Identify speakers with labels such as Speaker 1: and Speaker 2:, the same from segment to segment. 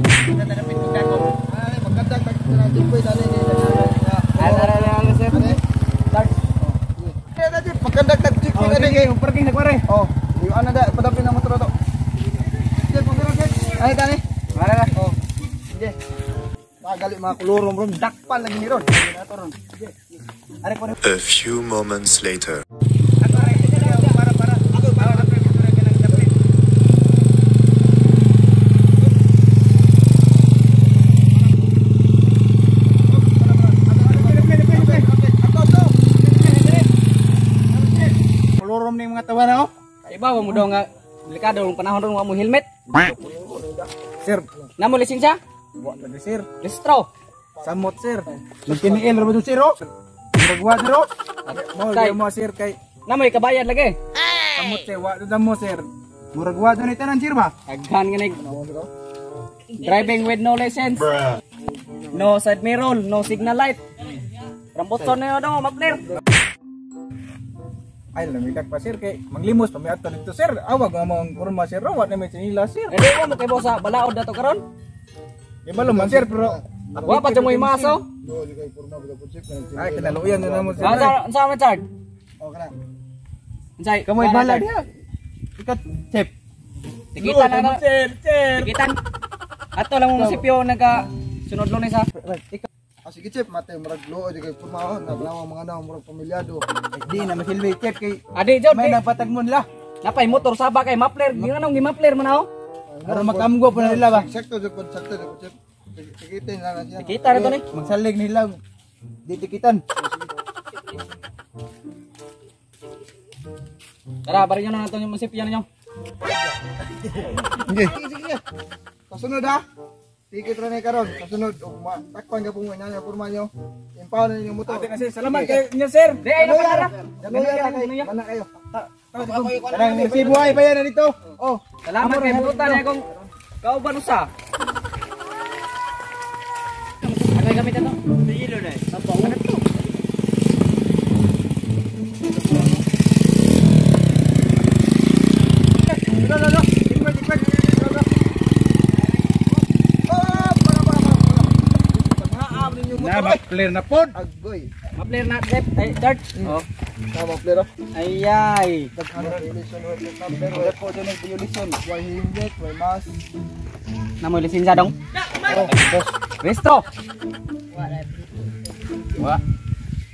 Speaker 1: Ay, maganda tag checkpoint ani ni.
Speaker 2: Ara sir.
Speaker 1: Kaya na jeep, maganda tag checkpoint ani kay.
Speaker 3: Parking na pare.
Speaker 1: Oh, yung ana da padapin ang motor to. Jeep, pagkaroon jeep. Ay tani.
Speaker 2: Mara na.
Speaker 1: Oh. Sige. Magali mga kolorom ron, dakpan lagi ni ron. Sige.
Speaker 3: Are ko
Speaker 4: A few moments later.
Speaker 3: Kolorom ni mga tawa na oh.
Speaker 2: Iba mo daw nga delikado ang panahon ron wa mo helmet.
Speaker 3: Sir,
Speaker 2: Namo lisensya?
Speaker 3: wa pa sir.
Speaker 2: Restro.
Speaker 3: Samot sir. Magkiniil ra ba sir oh? Murag wa sir oh. Mo
Speaker 2: Kay-
Speaker 3: di mo sir kay
Speaker 2: Namo ikabayad lagi.
Speaker 3: samot sir wa do mo sir. Murag wa do ni tanan sir ba?
Speaker 2: Daghan nga nig. Driving with no license. No side mirror, no signal light. Rambutson na yun daw, mapler.
Speaker 3: Ay lamidak pa sir kay manglimos pa mi ato dito sir. Awag nga mo ang kurma sir. Wa na may sinila sir.
Speaker 2: Eh, di mo kay bosa balaod dato karon.
Speaker 3: Di ba man sir pero
Speaker 2: Wa pa mo imaso.
Speaker 1: Do, di kay porma ba po jeep.
Speaker 3: Ay kinaluyan na namo sir.
Speaker 2: Unsa man charge?
Speaker 1: Oh, kana.
Speaker 2: Unsay?
Speaker 3: Kamoy bala diha. Ikat chef.
Speaker 2: Tikitan na na.
Speaker 3: Sir, sir.
Speaker 2: Tikitan. Ato lang mo munisipyo naga sunod Lunes ha.
Speaker 1: Ah, sige chef, mate murag loo di kay porma oh, naglawa mga naw murag pamilyado.
Speaker 3: Di na masilbi chef kay
Speaker 2: Adi jod.
Speaker 3: may napatag mo nila.
Speaker 2: Napay motor saba kay mapler. Nganong gi-mapler man ako?
Speaker 3: Aron makamgo pa na nila ba?
Speaker 1: Sakto jud po, sakto jud po chef. Tikitin lang na siya.
Speaker 2: Tikita rito ni.
Speaker 3: Magsalig nila. Di tikitan.
Speaker 2: Tara, bari nyo na nato yung munisipyo ninyo.
Speaker 1: Sige, sige, sige. Kasunod ha. Ticket ra ni karon. Kasunod og takpan ka pong nga porma nyo. Impaw na ninyong motor.
Speaker 3: Ate kasi salamat kay inyo sir.
Speaker 2: Di ay napatara.
Speaker 1: Danuya ra kay mana kayo.
Speaker 3: Kanang resibo ay bayan na dito.
Speaker 1: Oh,
Speaker 2: Salamat kay burutan akong kauban usa. Ako'y gamit ato. Sigilo na. Ano to?
Speaker 1: Dito, dito. Tikman, tikman. Dito, dito. Oh, para, para, para, para. Paghaam ninyong
Speaker 3: Na
Speaker 1: motor. Ay,
Speaker 3: clear na pod.
Speaker 1: agoy.
Speaker 2: Mapler na trip ay church. Oh.
Speaker 1: Tama, player.
Speaker 2: Ayay.
Speaker 1: Daghan na violation with number.
Speaker 3: Wala po dyan ang violation.
Speaker 1: Way helmet, way mask.
Speaker 2: Namo lisensya dong.
Speaker 1: Oh, boss.
Speaker 2: Restro.
Speaker 3: Wa.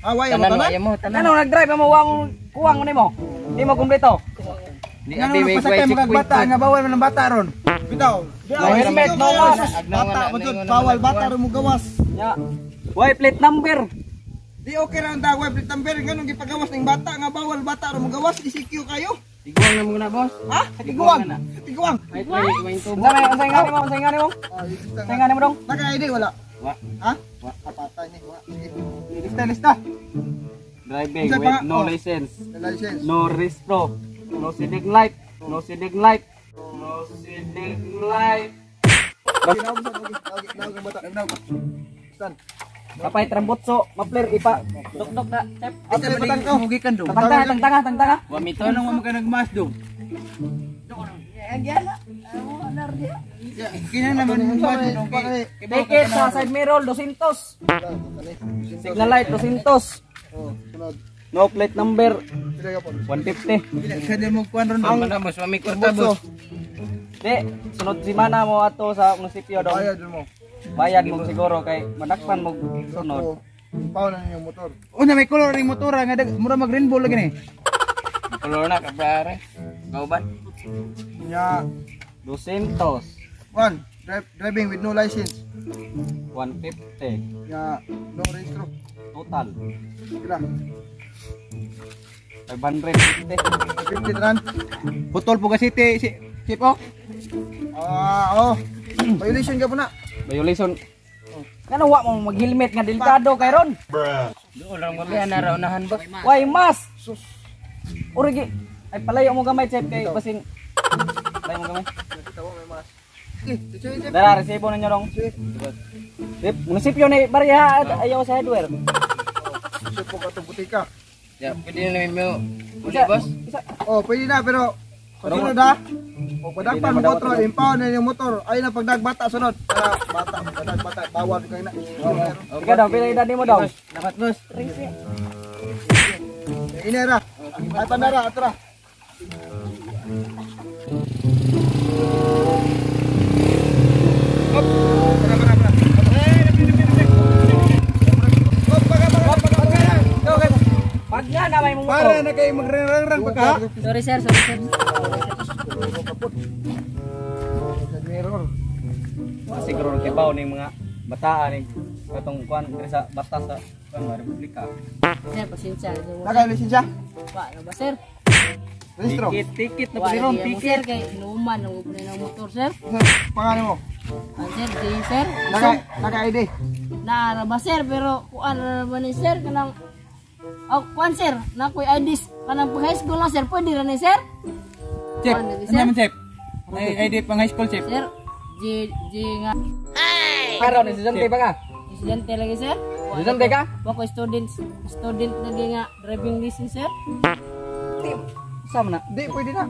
Speaker 1: Ah, way mo tanan?
Speaker 2: Ano nag-drive mo wa mo kuwang nimo. Di mo kumpleto.
Speaker 3: Nga nung nagpasakay mga bata nga bawal man ang bata ron.
Speaker 1: Bitaw.
Speaker 2: No helmet, no mask.
Speaker 1: Bata mo jud, bawal bata ro mo gawas.
Speaker 2: Nya. Way plate number.
Speaker 1: Di okay ra ang dagway plate number nganong gipagawas ning bata nga bawal bata ro mo gawas ECQ kayo.
Speaker 2: Tiguang na muna boss.
Speaker 1: Ha? Tiguang. Tiguang.
Speaker 2: Unsay nga nimo? Unsay nga nimo?
Speaker 1: Ah, ilista
Speaker 2: Unsay nga nimo dong?
Speaker 1: Naka-ID wala?
Speaker 2: Wa.
Speaker 1: Ha? Wa. Apatay ni, wa. Sige.
Speaker 3: Lista lista.
Speaker 2: Driving
Speaker 1: Unsay
Speaker 2: with
Speaker 1: pa-
Speaker 2: no
Speaker 1: oh.
Speaker 2: license.
Speaker 1: Na license.
Speaker 2: No restro. No signal light. No signal light. No signal light.
Speaker 1: Tinawag sa tawag, tawag ang bata. Stan.
Speaker 2: Kapay trambotso, mapler ipa. Dok-dok na. Chef.
Speaker 1: Asa may batang ko?
Speaker 3: Hugikan dong.
Speaker 2: Tangtanga, tangtanga, tangtanga.
Speaker 3: Wa mito nang wa ka nagmas dong. Kina naman mo mas dong.
Speaker 2: Ticket sa side mirror 200. Signal light 200.
Speaker 1: Oh, sunod.
Speaker 2: No plate number
Speaker 1: Pila ka po?
Speaker 2: 150.
Speaker 3: Kada mo kuan ron dong.
Speaker 1: Botso.
Speaker 2: Di, sunod semana mo ato sa munisipyo dong.
Speaker 1: Bayad mo.
Speaker 2: Bayad mo siguro kay madakpan mo sunod.
Speaker 1: Impaw na ninyong motor.
Speaker 3: Una may color ning motora nga mura mag rainbow lagi ni.
Speaker 2: Color na kabrare. Kauban.
Speaker 1: Nya,
Speaker 2: 200.
Speaker 1: one, driving with no license.
Speaker 2: 150
Speaker 1: Nya, no registro.
Speaker 2: total.
Speaker 1: Pila?
Speaker 2: 550.
Speaker 1: 50 tanan.
Speaker 3: Putol po ka city si Chip oh.
Speaker 1: Ah, oh. Violation ka po na.
Speaker 2: Violation. Ngano wa mo mag-helmet nga delikado kay ron? Why mas?
Speaker 1: Sus.
Speaker 2: Urigi. Ay palayo mo gamay chef kay basin. Palayo mo gamay.
Speaker 1: Nakita mo may mask. Sige, sige, sige.
Speaker 2: Dara resibo ninyo dong.
Speaker 1: Sige.
Speaker 2: Sip, munisipyo ni barya ayaw sa hardware.
Speaker 1: Sige po ka itong butika.
Speaker 2: Ya, pwede na mo. Uli boss. Isa.
Speaker 1: Oh, pwede na pero Sunod ha. O padagpan mo otro, impound na yung motor. Ay na pagdagbata sunod. Para bata, pagdagbata, bawal kayo na.
Speaker 2: Ikaw daw, pila edad nimo daw?
Speaker 3: Dapat boss.
Speaker 1: Inera. Ay pandara, atra. Hop. Para para para. Hop, baga baga baga.
Speaker 2: Pag nga na may motor.
Speaker 3: Para na kayo magrang-rang pagka ha.
Speaker 5: Sorry sir, sorry sir.
Speaker 1: Mirror.
Speaker 2: Siguro kay baw ning mga bataan ning katong kuan diri sa batas sa kuan Republika.
Speaker 5: Sir, pasensya.
Speaker 1: Naka lisensya?
Speaker 5: Wa na ba sir?
Speaker 1: Registro.
Speaker 2: Tikit, tikit na
Speaker 5: Wa
Speaker 2: pud ron,
Speaker 5: lagi mo
Speaker 2: tikit.
Speaker 5: sir kay inuman ang ug ng motor sir.
Speaker 1: Pangalan mo?
Speaker 5: Ah, sir, di sir.
Speaker 1: Naka ID.
Speaker 5: Naara ba sir pero kuan ra ba ni sir kanang oh, kuan sir, na koy ID kanang pag high school lang sir, pwede ra ni sir?
Speaker 3: Chef,
Speaker 5: Kuan lagi,
Speaker 3: ano naman chef? Ay ID pang high school chef.
Speaker 5: Sir, G G nga
Speaker 2: Karon estudyante pa ka?
Speaker 5: estudyante lagi sir.
Speaker 2: Estudyante ka?
Speaker 5: Wa ko student lagi nga driving license sir.
Speaker 2: Sa man na?
Speaker 1: Di pwede na.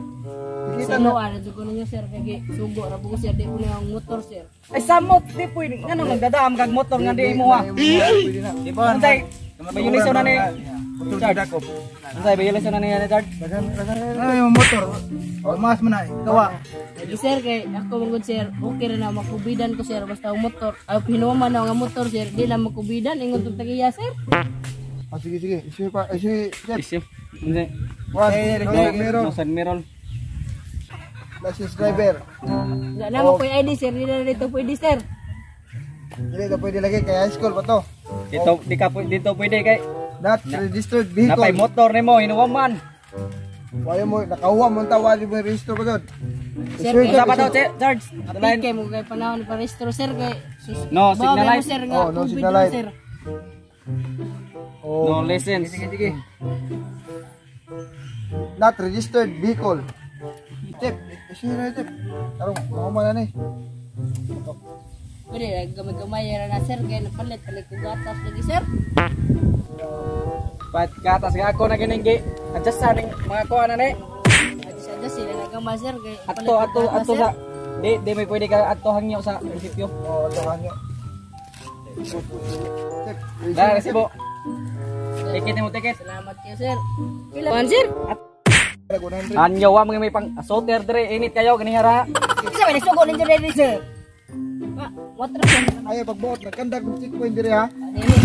Speaker 1: Kita
Speaker 5: Sa
Speaker 1: na.
Speaker 5: loa na jud ko ninyo sir kay sugo ra po ko sir, di ko na ang motor sir.
Speaker 2: Ay samot di pwede ngano nagdadaam kag motor nga di imo ha.
Speaker 1: Pwede na.
Speaker 3: Di ba?
Speaker 2: Unsay violation na ni Charge. Unsay violation na ni Charge?
Speaker 3: Ano yung motor? O mas man na gawa.
Speaker 5: Lagi sir kay ako mangud sir, okay ra na makubidan ko sir basta ang motor. Ay hinuman na nga motor sir, di na makubidan ingon tong tagiya sir.
Speaker 1: Ah, sige sige. Issue pa, issue. Chef.
Speaker 2: Issue. Unsay?
Speaker 1: One, no, mirror.
Speaker 2: No side mirror.
Speaker 1: License driver.
Speaker 5: Wala na mo koy ID sir, di na dito pwede sir.
Speaker 1: Dili ka pwede lagi kay high school pa to.
Speaker 2: Dito di ka dito pwede kay
Speaker 1: Not registered vehicle.
Speaker 2: napay motor nimo hinuwaman.
Speaker 1: Wayo mo nakauwa mo ta wala mo register pa doon.
Speaker 5: Sir,
Speaker 2: Unsa pa to Charge?
Speaker 5: Apil kay mo kay panahon pa restro sir kay sus.
Speaker 2: No, signal
Speaker 5: bawi mo,
Speaker 2: light.
Speaker 5: sir nga
Speaker 1: Oh, no
Speaker 5: kubid
Speaker 1: signal
Speaker 5: na,
Speaker 1: light.
Speaker 5: sir.
Speaker 1: Oh,
Speaker 2: No license.
Speaker 3: Sige sige.
Speaker 1: not registered vehicle. Chef, issue na chef. Tarong, mahuman na ni.
Speaker 5: Pwede ra gamay-gamay ra na sir kay napalit palit ko gatas lagi sir.
Speaker 2: Pat gatas nga ako na gining gi adjust sa ning mga kuan na ni.
Speaker 5: Adjust sila na gamay sir kay
Speaker 2: Adto adto adto sa di may pwede ka adto hangyo sa prinsipyo.
Speaker 1: Oh, ato kanyo. Chef,
Speaker 2: Da resibo. Ticket mo ticket.
Speaker 5: Salamat kayo sir. Pila man sir?
Speaker 1: 100.
Speaker 2: Anyo wa mga may pang asoter dire init kayo ganihara.
Speaker 5: Isa ba sugo ninyo diri sir? Wa, water sir.
Speaker 1: Ay, pagbuot nagkandag og checkpoint dire ha.
Speaker 5: Dili.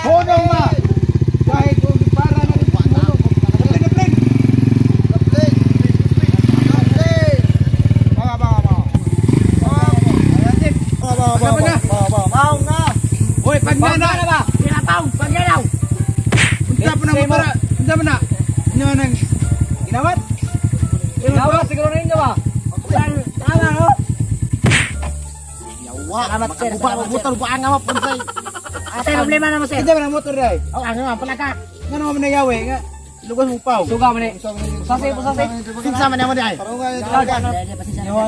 Speaker 3: Honong ma. Kahit kung para na rin honong. Kapling kapling.
Speaker 1: Bawa bawa bawa.
Speaker 3: Ayan chef.
Speaker 1: Bawa bawa bawa. Bawa bawa. Maong na.
Speaker 3: Oy, pagnana.
Speaker 2: na ba?
Speaker 5: Pagnanaw.
Speaker 3: Unsa pa na motor? Unsa man na? Inyo nang ginawat?
Speaker 2: Ginawa siguro ninyo ba?
Speaker 5: Tama no?
Speaker 6: Yawa, salamat sir. Salamat sir. Buang nga mo punsay.
Speaker 5: Ate problema na mo sir.
Speaker 3: Unsa man ang motor dai?
Speaker 6: Oh, ang nga pala ka.
Speaker 3: Ngano man nayawe nga lugos mo paw.
Speaker 2: Suga man ni. Pusasi pusasi.
Speaker 6: Kinsa man mo dai?
Speaker 1: Tarong nga.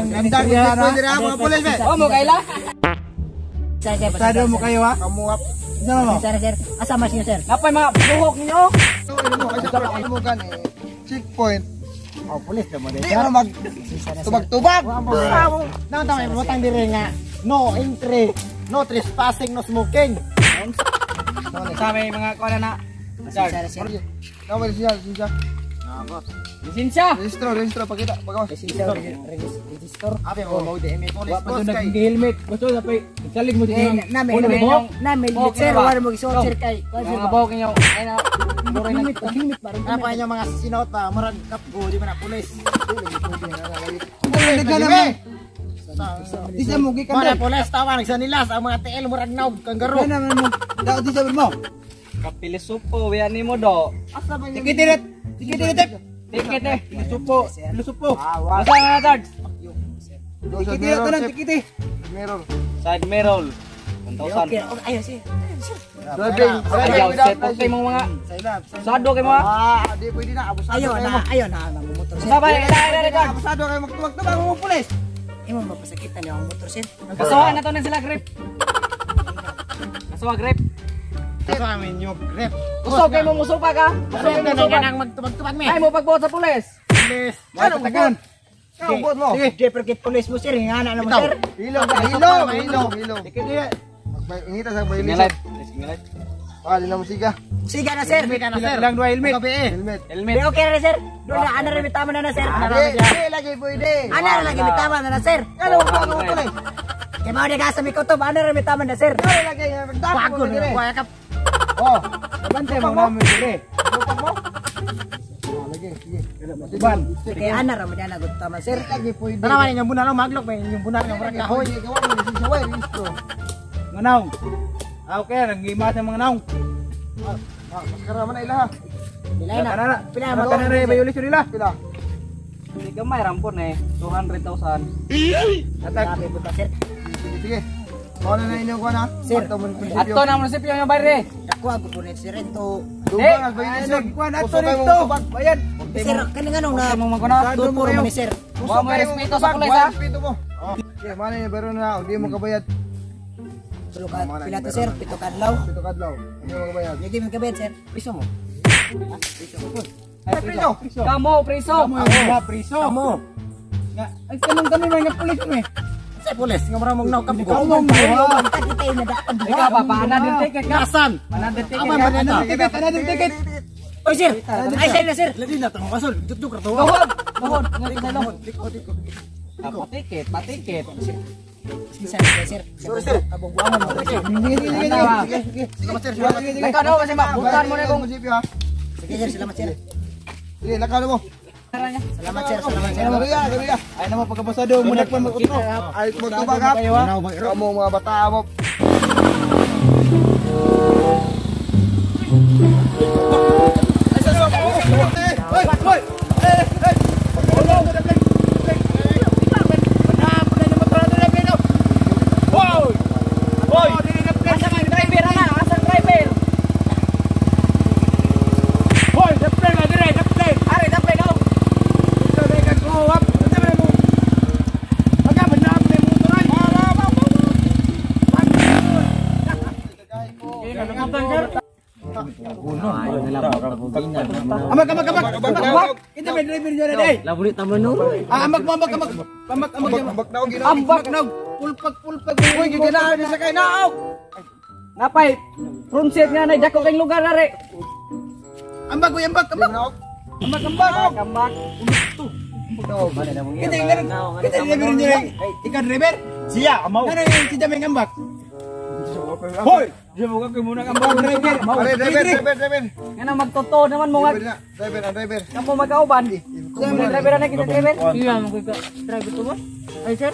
Speaker 3: Ngandag
Speaker 1: Nagkandag og checkpoint dire ha mga pulis be.
Speaker 2: Oh mo kaila.
Speaker 5: Sir, sir,
Speaker 3: Sado mo kayo ha.
Speaker 1: Kamu up.
Speaker 3: Unsa mo?
Speaker 5: Sir, sir. Asa man siya sir?
Speaker 2: Napay mga buhok ninyo.
Speaker 1: Ano mo kasi mo gani checkpoint.
Speaker 6: Oh, pulis na mo dai.
Speaker 1: Di ano mag tubag-tubag.
Speaker 6: Nang tama butang dire nga. No entry, no trespassing, no smoking.
Speaker 2: Sa may mga kuan na. Charge.
Speaker 5: Sir, sir.
Speaker 1: Tama siya, siya.
Speaker 2: Lisensya.
Speaker 1: Registro, registro pakita, pagawas.
Speaker 2: Register.
Speaker 6: Abi mo mo di mi pulis
Speaker 3: Wa pa
Speaker 6: boss
Speaker 3: to
Speaker 6: kay.
Speaker 3: nag-helmet. Basta sapay salig mo
Speaker 5: Eh,
Speaker 3: din.
Speaker 5: nami,
Speaker 2: Uno
Speaker 5: nami,
Speaker 2: buhok.
Speaker 5: nami,
Speaker 2: Buhok
Speaker 5: sir,
Speaker 2: ninyo ba?
Speaker 5: wala mo gisuot sir kay. Kuan sir
Speaker 2: Mga
Speaker 5: ba?
Speaker 2: buhok ninyo. Ay na. Duray na.
Speaker 5: Helmet ba?
Speaker 6: Ano pa inyo mga sinuot ba? Murag kapgo di man na pulis.
Speaker 3: Nagana mo. Di sa mo gikan
Speaker 6: Mura
Speaker 3: dai.
Speaker 6: pulis tawa sa nila sa mga TL murag naog kanggaro.
Speaker 3: Kana man mo. Daw di sa mo.
Speaker 2: Kapilisupo wiya nimo do.
Speaker 3: Tikit dit. Tikit dit.
Speaker 2: Ticket eh.
Speaker 3: Lusupo, lusupo.
Speaker 2: Asa nga charge?
Speaker 3: Tikit dit tanan tikit.
Speaker 1: Mirror.
Speaker 2: Side mirror. 1,000.
Speaker 5: Okay, okay, ayo sir.
Speaker 1: Driving, driving
Speaker 2: Ayaw,
Speaker 1: without
Speaker 2: set up kay
Speaker 1: license.
Speaker 2: mong mga Sado kay mga.
Speaker 1: Ah, di pwede na abusado
Speaker 6: Ayaw
Speaker 1: kayo
Speaker 6: na,
Speaker 1: mo.
Speaker 6: ayaw na ang motor sir.
Speaker 2: Sabay, ila ila ila.
Speaker 1: Abusado kayo magtuwag-tuwag mo pulis.
Speaker 6: Imo mapasakitan niya ang motor sir.
Speaker 2: Kasuhan na to na sila grip. Kasuha grip.
Speaker 6: Ito amin yung grip.
Speaker 2: Usog kay mo musupa ka. Usog kay mo musupa.
Speaker 6: Nang magtubag-tubag me.
Speaker 2: Ay mo pagbuot sa pulis.
Speaker 6: Pulis.
Speaker 1: Ano tagan? Ano buot mo?
Speaker 6: Sige, perkit pulis mo sir, ingana na mo sir.
Speaker 1: Hilom, hilom, hilom, hilom. Ingita sa violation.
Speaker 2: Signal light.
Speaker 1: Ah, di na mo siga.
Speaker 6: Siga na sir. Siga na sir.
Speaker 3: Ilang duha helmet.
Speaker 1: Helmet.
Speaker 2: Helmet.
Speaker 6: Di okay na sir. Doon na ana ra bitama na na sir.
Speaker 1: Di, di lagi pwede.
Speaker 6: Ana ra lagi bitama na na sir.
Speaker 1: Ano mo mo pulis?
Speaker 6: Kay mao di ka sa mikotob, ana ra bitama na sir.
Speaker 1: Ano lagi magdako
Speaker 6: Bago
Speaker 1: mo
Speaker 6: na
Speaker 1: dire.
Speaker 6: kuya ka.
Speaker 1: Oh,
Speaker 3: Bantay mo namin dire.
Speaker 1: lupag mo. Ah, lagi, sige. Matiban.
Speaker 6: Kay ana ra man na gud tama sir.
Speaker 1: Lagi pwede.
Speaker 6: Tanawan inyong bunan maglok may inyong bunan nga murag kahoy.
Speaker 1: Gawa mo lisensya way, rehistro.
Speaker 3: Mga naong. Ah, okay, nanggimas ang mga naong.
Speaker 1: Ah, maskara man na ilaha.
Speaker 6: Pilay na.
Speaker 3: Kanana.
Speaker 6: Pila mo
Speaker 3: Kanana na violation nila.
Speaker 1: Pila.
Speaker 2: Hindi gamay rampon eh. 200,000.
Speaker 3: Atag.
Speaker 6: Grabe buta sir.
Speaker 1: Sige, sige. Mao na na inyong kuan ha.
Speaker 6: Sir.
Speaker 1: Ato munisipyo.
Speaker 2: Ato na munisipyo yung bayre.
Speaker 6: Dako ako po ni sir ito.
Speaker 1: Dugang ang violation.
Speaker 3: Kuan ato
Speaker 1: Usok kayo
Speaker 3: dito.
Speaker 1: mong tubag.
Speaker 3: Bayad.
Speaker 6: Sir, kani nganong na
Speaker 2: Mo maguna.
Speaker 6: tupor mo ni sir.
Speaker 2: Wa mo respeto sa pulis ha.
Speaker 1: Respeto mo. Oh. Sige, mana ni baro na, di mo kabayad.
Speaker 6: Tulo ka pila to sir, pito ka adlaw.
Speaker 1: Pito kadlaw. Di mo kabayad.
Speaker 6: Hindi mo kabayad sir. Piso mo.
Speaker 1: Ay, preso.
Speaker 2: Kamo preso.
Speaker 3: Kamo yung mga priso.
Speaker 6: Kamo.
Speaker 3: Nga, ay kanong kami mga pulis mo eh.
Speaker 6: Sa pulis nga mura mong naw kamo.
Speaker 3: Kaumong duha.
Speaker 6: Kita na dapat.
Speaker 2: Ikaw pa paana din ticket ka.
Speaker 6: Asan?
Speaker 2: Paana din ticket
Speaker 6: Aman
Speaker 2: ka.
Speaker 6: ba nito?
Speaker 3: Another ticket, another ticket.
Speaker 6: Oy sir. Ay sir na sir. Ladi na tong kasol. Duduk ra to.
Speaker 2: Tuhod. Tuhod. Nga sa ilong. Ah, Patiket, patiket.
Speaker 6: Sir, sir.
Speaker 1: Sorry, sir.
Speaker 6: Abong buangan mo.
Speaker 1: Sige, sige, sige.
Speaker 2: Tama.
Speaker 1: Sige, sige. Sige, sir. Sige, sige.
Speaker 2: Lakaw na kasi ma. Butan mo na kung
Speaker 1: munisipyo ha.
Speaker 6: Sige sir, salamat sir.
Speaker 1: Sige, lakaw na mo.
Speaker 6: Salamat sir, salamat sir.
Speaker 1: Garuya, garuya.
Speaker 3: Ay naman pagkabasado mo nagpan mo utro.
Speaker 1: Ay, magtubag ha. Kamu mga bata mo.
Speaker 3: Hoy, hoy. Eh, eh. Hoy!
Speaker 2: Asa ang driver ana? Asa ang driver?
Speaker 3: Hoy, the plane na dire, the plane.
Speaker 2: Ari dapat no.
Speaker 3: Amak, amak, amak, amak. Kita may driver nyo na day.
Speaker 2: Labulit tama no.
Speaker 3: Ah, amak mo, amak, amak. Amak, amak,
Speaker 1: Ambak na og ginoo.
Speaker 3: Ambak na. Pulpag, pulpag.
Speaker 1: Uy, giginaan ni sa kay naog.
Speaker 2: Napay front seat nga nay dako kay lugar are.
Speaker 3: Ambak, uy, ambak, ambak.
Speaker 1: Naog.
Speaker 3: Ambak, ambak.
Speaker 2: Kambak.
Speaker 3: Kita yung ganun. Kita yung driver nyo na. Ikaw driver?
Speaker 7: Siya, amaw.
Speaker 3: Ano yung si Jameng ambak? Hoy!
Speaker 7: Diyan mo ka muna ang amaw.
Speaker 3: Driver.
Speaker 1: Are, driver, driver, driver.
Speaker 2: Nga na magtotoo naman mo nga
Speaker 1: Driver na, driver, ang driver.
Speaker 2: kamo magkauban. Kung driver na kita driver.
Speaker 5: Iya mo ka driver to ba? Ay sir.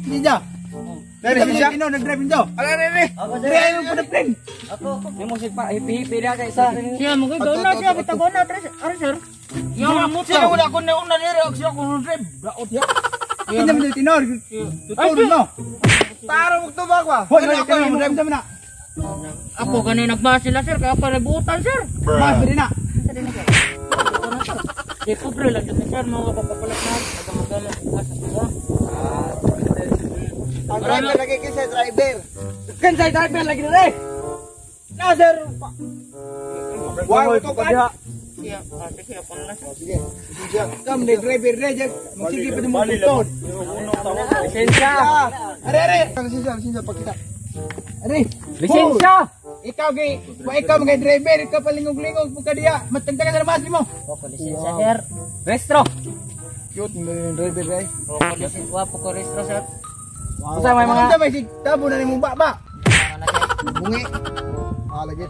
Speaker 3: Hindi siya.
Speaker 1: Driver siya.
Speaker 3: Ino, nag-drive niyo.
Speaker 1: Are, are, are.
Speaker 3: Drive yung po na plane.
Speaker 2: Nimo sig pa hipi-hipi dia kay isa.
Speaker 5: Siya mo ka na siya bitag na tres. Ari sir. Iya mo
Speaker 7: Siya wala ko na una nire, siya ko drive. Daot ya.
Speaker 3: Kita mo tinor. Tuturo no.
Speaker 1: Taro magtubag ba?
Speaker 3: Hoy, ako yung drive sa na.
Speaker 5: Ako gani nagbasa sila sir kaya para buutan sir.
Speaker 3: Mas pwede na.
Speaker 5: Di pobre lang jud sir mga papapalat na taga-magala asa sila.
Speaker 1: Ang driver lagi kinsa driver.
Speaker 2: Kansay driver lagi dire.
Speaker 3: Na sir.
Speaker 1: Why mo tubag?
Speaker 5: Siya, sige ako na sir.
Speaker 1: Sige. Sige.
Speaker 3: Kam ni driver na dyan. Magsige pa mo tutod.
Speaker 2: Lisensya.
Speaker 3: Are are.
Speaker 1: Lisensya, lisensya pagkita.
Speaker 3: Are.
Speaker 2: Lisensya.
Speaker 3: Ikaw kay, wa ikaw mga driver, ikaw palingog-lingog mo ka diya. Matagdagan sa labas mo.
Speaker 5: Ako lisensya sir.
Speaker 2: Restro.
Speaker 1: Cute ng driver ay.
Speaker 5: Ako lisensya, wapo ko restro sir.
Speaker 2: Usa may mga
Speaker 3: Mga may sig tabo na nimo ba.
Speaker 1: Bungi. Ah, lagi.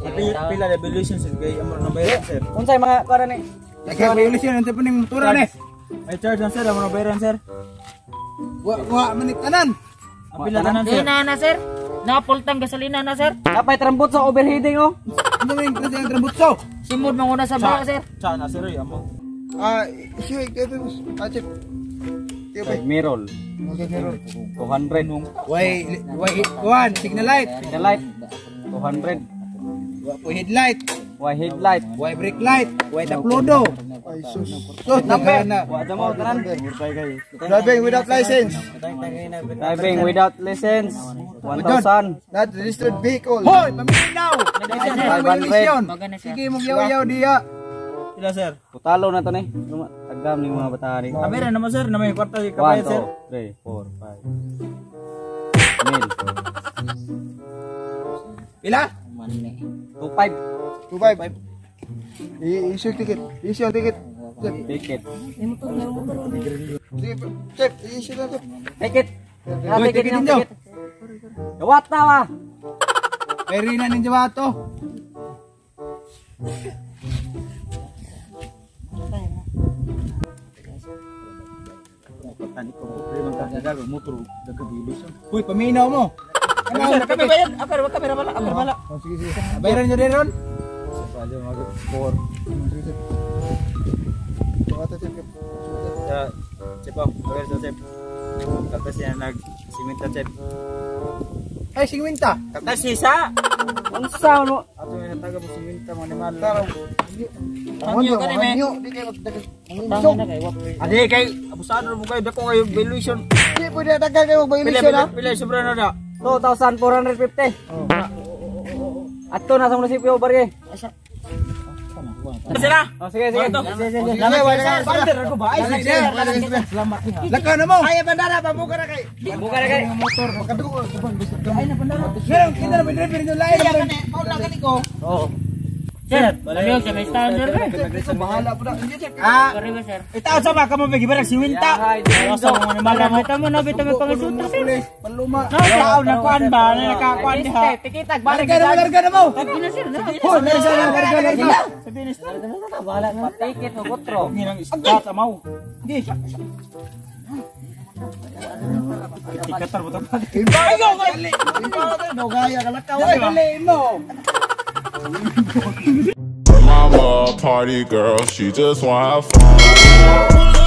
Speaker 7: Pila revolution sir kay amor na bayaran sir.
Speaker 2: unsay mga kuan ni?
Speaker 3: Kay violation ang tapon ning motor ni.
Speaker 7: May charge na sir, amor na bayaran sir.
Speaker 3: Wa wa manit tanan.
Speaker 7: Ang pila tanan
Speaker 5: Di
Speaker 7: sir.
Speaker 5: na na sir. Napultang gasolina na sir.
Speaker 2: Napay trambot sa overheating oh.
Speaker 3: Ano may klase ang trambutso?
Speaker 5: Simod manguna sa baha sir.
Speaker 7: Cha na sir, oy, amaw.
Speaker 1: Ah, issue kay boss. Ah, chip. Kay
Speaker 2: Mirol.
Speaker 1: Okay, meron.
Speaker 2: 200 nung
Speaker 3: Way way kuan signal light.
Speaker 2: signal light. 200.
Speaker 3: Wa po headlight.
Speaker 2: Wa headlight.
Speaker 3: Wa brake light. Wa taplodo.
Speaker 1: Ay sus.
Speaker 3: So, number na.
Speaker 2: Wa mo tanan.
Speaker 1: Driving without license.
Speaker 2: Driving without license. 1,000.
Speaker 1: Not registered vehicle.
Speaker 3: Hoy, paminaw.
Speaker 2: 500.
Speaker 3: Sige, mong yaw-yaw diya.
Speaker 7: Pila sir?
Speaker 2: Putalo na to ni. Tagam ni mga bata ni.
Speaker 7: Kamera naman sir, na may kwarta
Speaker 2: 1,
Speaker 7: kabayad sir.
Speaker 2: 2, 3, 4, 5. Mil.
Speaker 3: Pila?
Speaker 2: 2,5.
Speaker 1: 2,5. I-issue ticket. Issue ang ticket. Chef.
Speaker 2: Ticket.
Speaker 1: Sige, chef. I-issue na, chef.
Speaker 2: Ticket.
Speaker 3: Hoy,
Speaker 2: Ticket
Speaker 3: ticket
Speaker 2: yung
Speaker 3: ninyo.
Speaker 2: ticket. Dawat na ba?
Speaker 3: Pwede na ninyo ba ito? Uy, paminaw mo.
Speaker 7: Sir, kami bayad. Akar, kamera bala, akar bala.
Speaker 1: Oh, sige, sige.
Speaker 3: Bayaran nyo din ron.
Speaker 1: Sige, chef. Baka chef.
Speaker 7: Chef, oh, bayad sa chef. Tapos siya nag-simenta chef.
Speaker 3: Ay, 50.
Speaker 7: Tapos sisa.
Speaker 2: Unsa mo?
Speaker 7: Ato yung taga mo siminta mga animal.
Speaker 1: Ang kayo magdagang. Ang
Speaker 7: Ade kay abusado mo kayo dako kayo violation.
Speaker 1: Di pwede dagang kayo
Speaker 7: Pila
Speaker 1: mag-violation ha.
Speaker 7: pila sobra na da.
Speaker 2: 2,450. Ato na sa munisipyo barye.
Speaker 7: Sila.
Speaker 2: Oh, sige, sige.
Speaker 1: Sige, wala na.
Speaker 7: Barter ako ba? Ay
Speaker 1: Sige, wala na.
Speaker 3: Laka na mo.
Speaker 1: Ay, bandara, pabuka na kay.
Speaker 2: Buka na kay.
Speaker 1: Motor, makadugo.
Speaker 3: Meron, kita na may driver nyo lain.
Speaker 7: Oo.
Speaker 5: Sir, ano sa may standard eh.
Speaker 1: Bahala po na. Hindi, chef.
Speaker 7: Ah,
Speaker 5: Sorry ba sir?
Speaker 7: itaw sa ba kamo gibarag siminta. Sa mga animal mo.
Speaker 5: Bita mo na bita mo pangisuta sir.
Speaker 3: Paluma.
Speaker 7: Tao na kuan ba na nakakuan diha.
Speaker 2: Tikitag balik.
Speaker 3: Larga na mo, larga na mo.
Speaker 5: Pagina sir.
Speaker 3: Hoy, larga na, larga, larga.
Speaker 2: Ticket mo kutro.
Speaker 7: Nginang isda sa mau. Tikatar mo to.
Speaker 1: Ayo, kali. Dogaya ka lakaw.
Speaker 3: Ay, dali mo.
Speaker 8: Her mama a party girl, she just wanna have fun.